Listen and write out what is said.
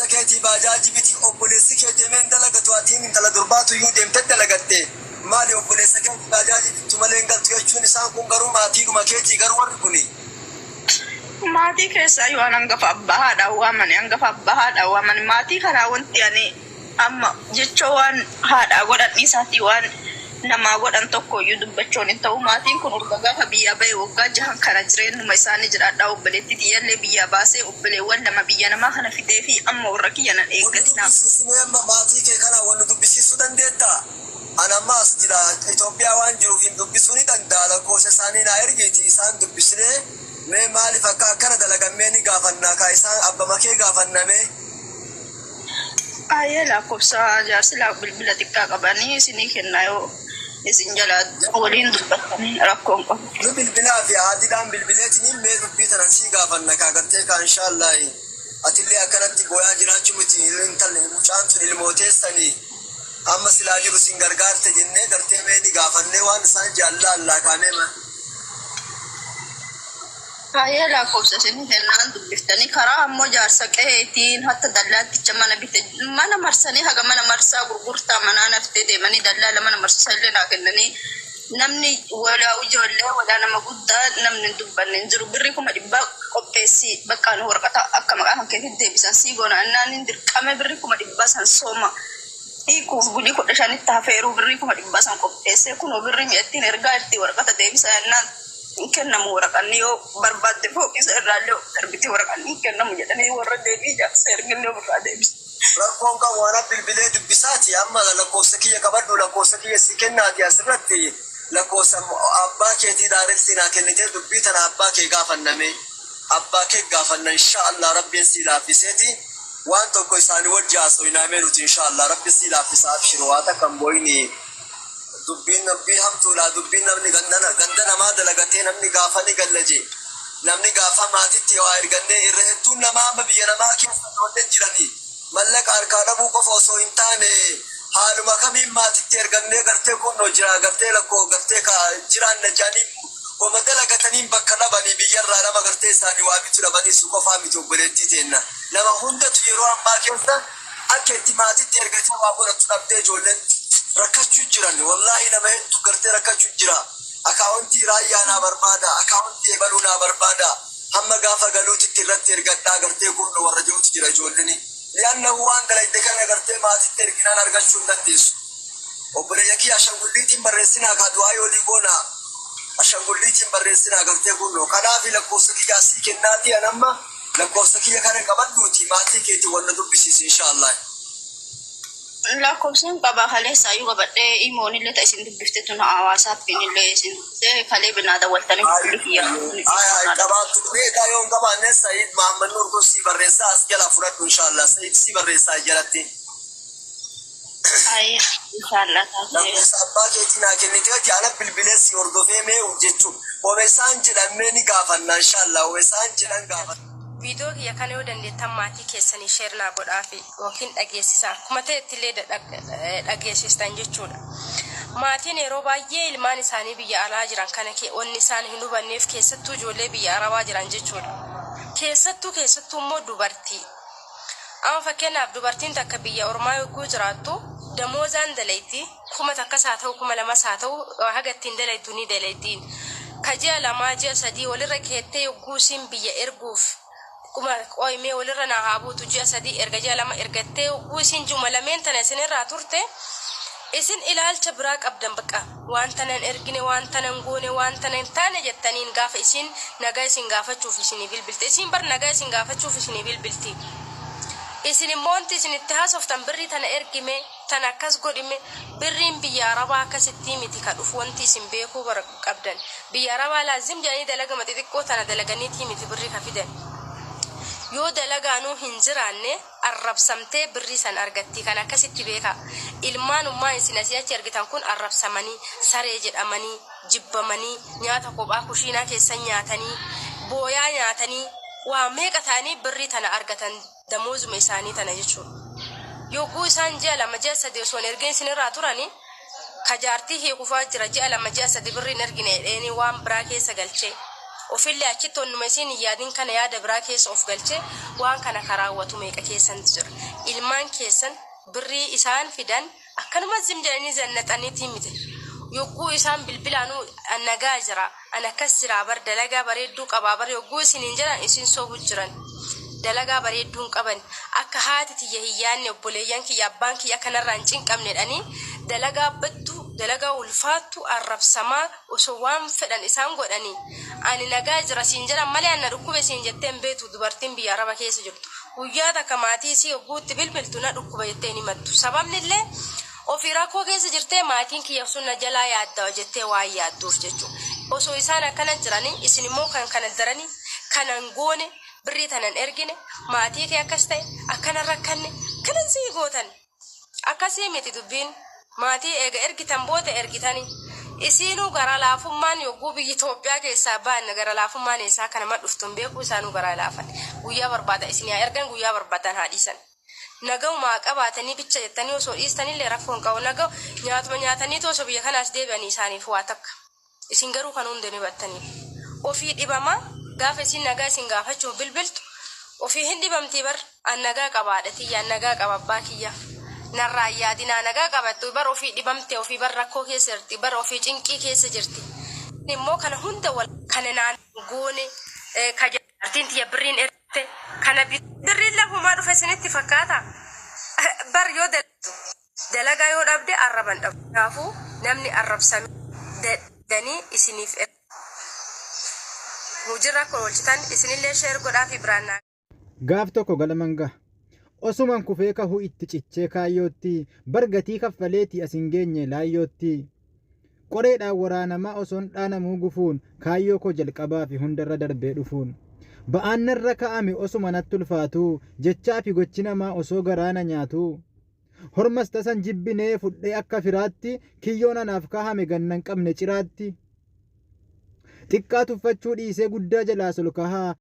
Obboleessa keetii baajaaji biti, obboleessi kee deemee hin dalagatu, atiin intala durbaatu iyyuu deemte dalagatte. Maali obboleessa keetii baajaaji bittu malee hin galtu jechuun? Isaan kun garuu maatiidhuma keetii garuu warri kuni? Maatii keessaa yoo an hangafa abbaa haadhaan waamani, hangafa abbaa haadhaan waamani. Maatii kanaa wanti ani amma jecha waan haadhaa godhan dhiisaatii waan namaa godhan tokko iyyuu dubbachuun hin ta'u. Maatiin kun urga gaafa biyyaa bahe waggaa jahan kana jireenyuma isaanii jiraadhaa. Obboleettii tiyyallee biyyaa baasee, obboleewwan lama biyya namaa kana fidee fi amma warra kiyya nan Wanni eeggatinaa. Dubbisiisinee amma maatii kee kana wanni dubbisiisuu dandeettaa? An amma as jira, Itoophiyaa waan jiruuf hin dubbisuu ni danda'a. Lakkoofsa isaanii naa ergiiti, isaan dubbisnee mee maaliif akka akkana dalagan mee ni gaafannaa kaa, isaan abbama kee gaafanname. Baay'ee lakkoofsa jaarsi bilbila xiqqaa qabanii isinii kennaa, yoo isin jalaa waliin dubbattanii rakkoon qabu. Nu bilbilaa fi haadidhaan bilbileetiniin mee dubbii tanan sii gaafanna kaa, gartee kaa. Inshaallahi atillee akkanatti booyaa jiraachuu miti. Intalli mucaan tun ilmooteessanii amma silaa jiru sin gargaarte jennee gartee mee ni gaafannee waan isaan jaallaa kaamee ma. Baay'ee lakkoofsa isinii kennaan dubbiftanii. Karaa ammoo jaarsa qe'eetiin hatta dallaatticha mana bite, mana marsanii, haga mana marsaa gurgurtaa manaa naftee deemanii dallaala mana marsisaa illee naa kennanii, namni walaa ijoollee walaa nama guddaa namni hin dubbanne hin jiru. Birrii 100,000 qopheessii, bakka nu waraqata akka maqaa kan keetti deebisan sii goona innaan hin dirqame. Birrii 100,000 san sooma hiikuuf bulii 15tti hafeeruu birrii 100,000 san qopheessee, kunoo birrii mi'attiin ergaa itti waraqata deebisaa jennaan, hin kennamu waraqanni, yoo barbaadde fooqisa irraallee of darbitee waraqanni hin kennamu jedhanii warra deebii ijaarsa ergillee ofirraa deebisa. Rakkoon qabu, waan bilbilee dubbisaati. Amma lakkoofsa kiyya qabadhu, lakkoofsa kiyya si kennaati. Asirratti lakkoofsa abbaa keetii daaretti naa kennitee dubbii tana abbaa kee gaafanname, abbaa kee gaafanna. Inshaallah Rabbiin sii laaffiseeti waan tokko isaanii wajji haasofinaamee nuti. Inshaallah Rabbi sii laaffisa, abshir, waa takka hin booyini. Dubbiin dubbii hamtuudha. Dubbiin namni ganda ganda namaa dalagatee, namni gaafa ni gallaje, namni gaafa maatitti waa ergannee, irra hedduun namaa amma biyya namaa keessa ijoolleen jiranii mallaqa harkaa dhabuu qofa osoo hin taane, haaluma kamiin maatitti ergannee gartee kunnoo jira gartee lakkoo gartee ka jiraanna jedhanii homa dalagataniin bakka dhabanii biyyarraa nama gartee isaanii waa bitu dhabanii su qofaa miti, obboleettii teenna. Nama hundatu yeroo ammaa keessa akka itti maatitti ergatee waa godhatu dhabdee ijoolleen rakkachuu jiran. Wallaahi nama hedduu gartee rakkachuu jira. Akaawuntii Raayyaa naa barbaada, akaawuntii ebaluu naa barbaada, hamma gaafa galuutitti irratti ergadhaa gartee kunno warra jirutu jira ijoolleni. Li'annahu waan dalagde kana gartee maatitti erginaan argachuu hin dandeessu. Obboleeyya kiyya, ashangulliitiin barreessinaa kaa, du'aa yoolii goonaa, ashangulliitiin barreessinaa gartee kunno. Kanaafi lakkoofsa kiyyaa sii kennaatii, an amma lakkoofsa kiyya kana qabadhuuti maatii keetii wanna dubbisiisi, inshaallah. Lakkoofsaan qaba, kaleessaayyuu qabadhee imoon illee ta isin dubbifte tun, hawaasaappiin illee isin dubbisee kalee binaa dawwaltanii bilbilli kiyya. Ay ay, qabaattu beekaa. Yoo hin qabaanne Sa'iid Mahammad Nuur kun sii barreessaa, as jalaa fudhadhu. Inshaallah Sa'iid sii barreessaa jalatti. Ay, inshaallah taatee. Lakkoofsa abbaa keetii naa kenniteeti, ana bilbilee si hordofee mee jechuun home isaan jedhan mee ni gaafanna. Inshaallah home isaan jedhan gaafanna. Viidiyoo kiyya kana yoo dandeettan maatii keessanii share naa godhaafi yookiin dhageessisaa. Akkuma ta'etti illee dhageessistan jechuudha. Maatiin yeroo baay'ee ilmaan isaanii biyya alaa jiran kana wanni isaan hin hubanneef, keessattuu ijoollee biyya arabaa jiran jechuudha. Keessattuu keessattuu immoo dubartii. Amma fakkeenyaaf dubartiin takka biyya ormaa yogguu jiraattu damoozaan dalayti, 1000s haa ta'u, 2000s haa ta'u, haga ittiin dalaytu ni dalaytiin. Ka ji'a 2, ji'a 3 walirra keettee yogguu isiin biyya erguuf kuma qoymee walirra naa haa buutu, ji'a 3 erga, ji'a 2 ergattee, yogguu isiin ji'uma lameen tana isinirraa turte, isin ilaalcha biraa qabdan. Bakka waan tana hin ergine, waan tana hin goone, waan tana hin taane jettaniin gaafa isiin nagaa isin gaafachuuf isinii bilbilte, isiin bar nagaa isin gaafachuuf isinii bilbilti. Isin immoo wanti isin itti haasoftan birrii tana ergime, tana akkas godhime. Birriin biyya arabaa akkasittii miti ka dhufu. Wanti isin beekuu qabdan, biyya arabaa laazim jedhanii dalagama xixiqqoo tana dalaganiitii miti birrii ka fidan. Yoo dalagaanuu hin jiraanne arrabsamtee birrii san argatti. Kan akkasitti beekaa. Ilmaanummaa isin asii achi argitan kun arrabsamanii, saree jedhamanii, jibbamanii, nyaata kophaa kushiinaa keessan nyaatanii, booyaa nyaatanii, waa meeqa ta'anii birrii tana argatan, damoozuma isaanii tana jechuudha. Yogguu isaan ji'a 2, ji'a 3 osoo hin ergin isinirraa turani, ka jaartii hiikufaa jira, ji'a 2, ji'a 3 birrii hin ergine jedheeni waan biraa keessa galchee, ofillee achitti onnuma isiin hin yaadin kana yaada biraa keessa of galchee waan kana ka raawwatu meeqa keessantu jira. Ilmaan keessan birrii isaan fidan akkanuma zim jedhanii zannaxaniitii miti. Yogguu isaan bilbilaanuu an nagaa jira, an akkas jira bar, dalagaa bareedduu qabaa bar yogguu isiniin jedhan, isin sobu jiran. Dalagaa bareedduu hin qaban. Akka haati tiyya hin yaadne, obboleeyyan kiyya, abbaan kiyya akkanarraa hin cinqabne jedhanii dalagaa badduu, dalagaa ulfaattu, arrabsamaa osoo waan fedhan isaan godhanii ani nagaa jira siin jedhan malee anna dhukkube siin jettee hin beektu. Dubartiin biyya araba keessa jirtu guyyaa takka maatii isii yogguu itti bilbiltu na dhukkuba jettee hin himattu. Sababni illee ofii rakkoo keessa jirtee maatiin kiyya sun na jalaa yaadda jettee waan yaadduuf jechuudha. Osoo isaan akkana jiranii isin immoo kan kana daranii kanan goone, birrii tanan ergine, maatii kee akkas ta'e, akkana rakkanne, kanan sii gootan. Akkasii miti dubbiin. Maatii eega ergitan booda ergitanii isiinuu gara laafummaan yogguu biyya Itoophiyaa keessaa ba'an gara laafummaan eessaa akka nama dhuftu hin beeku. Isaanuu gara laafan. Guyyaa barbaada isin haa ergan, guyyaa barbaadan haa dhiisan. Nagaumaa qabaatanii bicha jettanii osoo dhiistanillee rakkoo hin qabu. Naga nyaatuma nyaataniitu osoo biyya kanaas deebi'anii isaaniif waa takka. Isin garuu kan hunda ni battaniif. Ofii dhibamaa gaafa isin nagaa isin gaafachuuf bilbiltu ofii hin dhibamtii bar. An nagaa qabaadha tiyya, an nagaa qaba abbaa kiyya. Narraa hin yaadinaa, nagaa qabattu bar. Ofii dhibamte, ofii bar rakkoo keessa jirti bar, ofii cinqii keessa jirti. Immoo kana hunda wal kana naan goone ka jaartiin tiyya birriin ergite kana birriin lafumaa dhufe isinitti fakkaata? Bar yoo dalagdu, dalagaa yoo dhabde arraban dhabu. Kanaafuu namni arrabsame danii isiniif hojiirra akka oolchitan isinillee share godhaa fi biraan naa. Gaaf tokko galman gaha. Osuman kufee kahuu itti cichee kaayyootti, bargatii kaffaleetii as hin geenye laayyootti. Qoreedhaan waraanamaa osoon dhaanamuu gufuun, kaayyoo koo jalqabaa fi hundarra darbee dhufuun. Ba'aan narra kaa'ame osuma natti ulfaatu, jechaa fi gochi namaa osoo garaa na nyaatu. Hormas tasan jibbinee fudhee akka firaatti, kiyyoon anaaf kaahame gannan qabne ciraatti. Xiqqaa tuffachuu dhiisee guddaa jalaa ol kahaa.